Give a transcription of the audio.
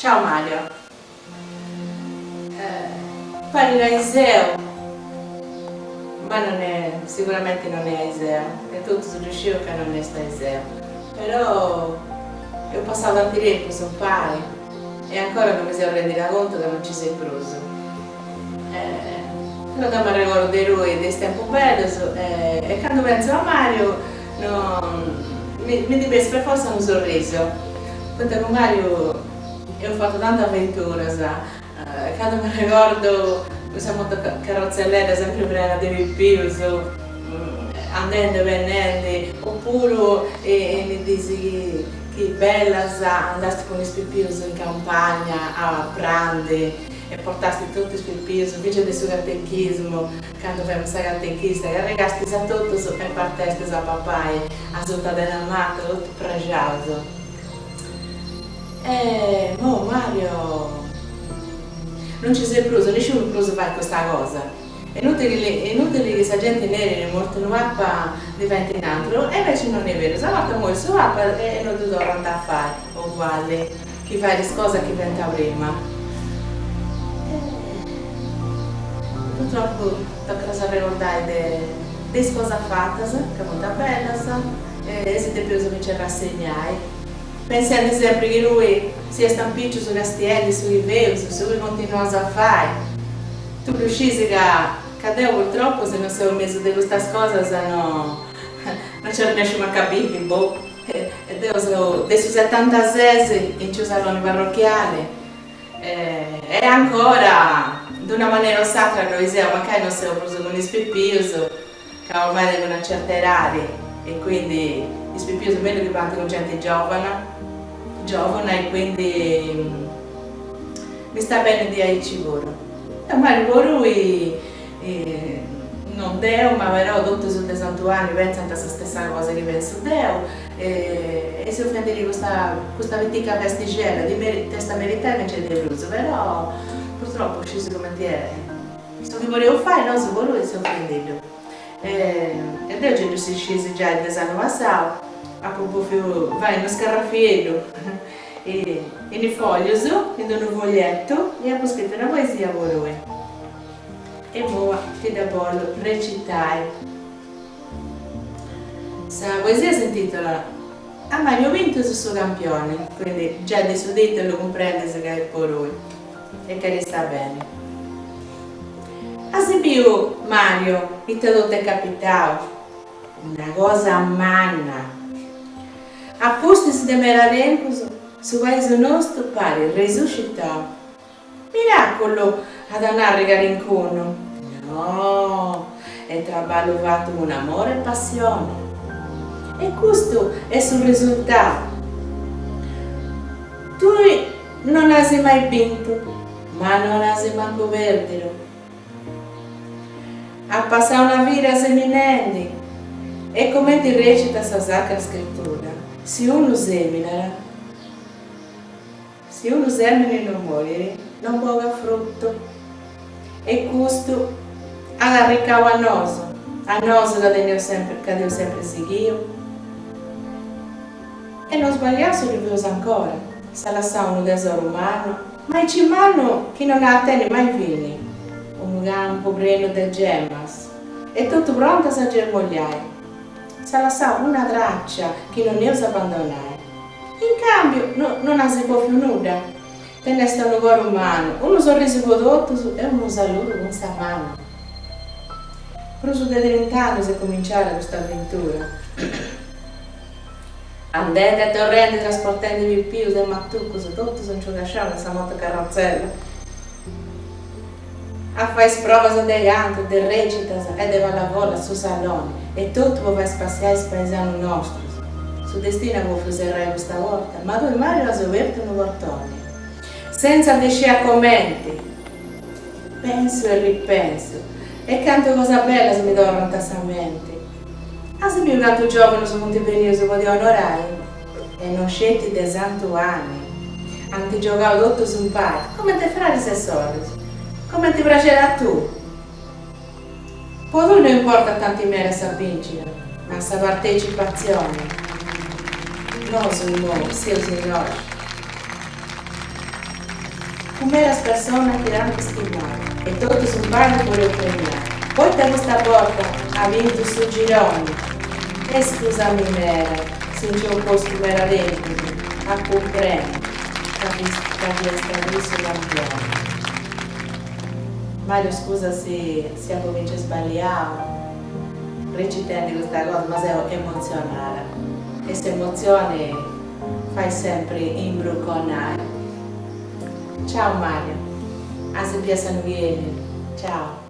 Ciao Mario. Parit ariseu, ma non è, sicuramente non è ariseu, e totus ddu scieus ca non est ariseu, però eus passau tanti tempus impari e ancora non mi seu rendida contu ca non nci ses prus. Però deu m'arregordu de tui de is tempus bellus e candu pentzu a Mariu no mi ndi bessit per forza unu sorrisu, poita cun Mariu eus fatu tantas aventuras, candu m'arregordu cun sa motocarrotzelledda sempri prena de pipius andendi e benendi, opuru in is dis chi bellas andasti cun is pipius in campagna a prandi e portasti totu is pipius finzas de su catechismu, candu femus sa catechista, carrigastis a totus e partestis a papai asuta de una mata totu praxaus. E imou Mario non nci ses prus, nisciunu prus fait custa cosa, è inutili inutili chi sa genti nerit mortu unu papa ndi faint un'aturu, e inveci non est berus, a bortas morit su papa e non ddu torrant a fai uguali chi fait is cosas chi faint prima. E purtroppu tocat a s'arregordai de de is cosas fatas, ca funt bellas, e si depeus finzas rassegnai, pensendi sempri chi tui siast in picius castiendi su chi feus, su chi continuaus a fai. Tui ddu scis ca ca deu purtroppu si non seu in mesu de custas cosas no no nci arrennesciu mancu a bivi, boh. E deu seu de su setantases in su saloni parrochiali e ancora de una manera o s'atra ddoi seu, mancai non seu prus cun is pipius, ca ormai tengu una certa edadi e quindi is pipius mellus chi bant cun genti giovana giovana e quindi mi sta beni diaici puru. E Mariu po tui non deu ma però totus is de Santu 'Anni pentzant sa stessa cosa chi pentzu deu e seus fendiri custa custa pitica festixedda, ti t'est a meritai finzas de prus, però purtroppo scis cumenti est Su chi podeus fai nosu po tui seus fendiddu. E deu gei ddu scis giai de s'annu passau, apu bofiu fai unu scarrafieddu in is foglius, in unu fogliettu, e apu scritu una poesia po tui. E imoi ti dda bollu recitai. Sa poesia s'intitolat A Mario Pintus su campioni, quindi giai de su titulu cumprendis ca est po tui. E ca sta beni. As biu, Mario, ita totu est capitau? Una cosa manna! A pustis de meda tempus, su paisu nostu parit resuscitau. Miraculu, at a narri calincunu. No, est traballu fatu cun amore e passione. E custu est su resultau. Tui non as mai bintu, ma non as mancu pèrdidu. As passau una vida seminendi e comenti recitat sa Sacra Scrittura, si unu seminat, si unu sèmini non morit, non bogat frutu. E custu at arricau a nosu, a nosu ca teneus sempri, ca t'eus sempri sighiu. E non sbagliaus ddu feus ancora, s'as lassau unu tesoru mannu, ma aici mannu chi non at a tenni mai fini, unu campu prenu de gemas e totu prontas a germogliai. S'as lassau una tràcia chi non eus abbandonai. In càmbiu no non as bòfiu nudda, tenest unu coru mannu, unu sorrisu po totus e unu saludu cun sa manu. Prus de trint'annus est cominciada custa aventura. Andendi e torrendi trasportendi pipius e matucus totus nciugasciaus in sa motocarrotzella. A fai is provas de cantu, de recitas e de pallavolo a su saloni e totu po fai spassiai is paesanus nostrus. Su destinu at bofiu serrai custa porta, ma tui Mariu as obertu unu portoni. Sentza de scì a comenti. Pensu e ripensu e cantu cosas bellas mi torrant a sa menti. As biu cantu giòvanus funt benius po ti onorai? E non sceti de Santu 'Anni. Ant giogau totus impari, comente fradis e sorris. Comenti praxet a tui. Po tui no importat tanti meda sa bìncida, ma sa partecipatzioni. Nosu imoi seus innoxi. Cun medas personas chi dd'ant stimau e totus umpari boleus premiai. Poita custa borta at bintu su gironi? E scusami meda si nci eus postu meda tempus a cumprendi ca fiat stadu issu campioni. Mario scusa si si apu fintzas sballiau recitendi custa cosa ma seu emotzionada e s'emotzioni fait sempri imbruconai. Ciao Mario, a si biri s'annu chi 'enit, ciao.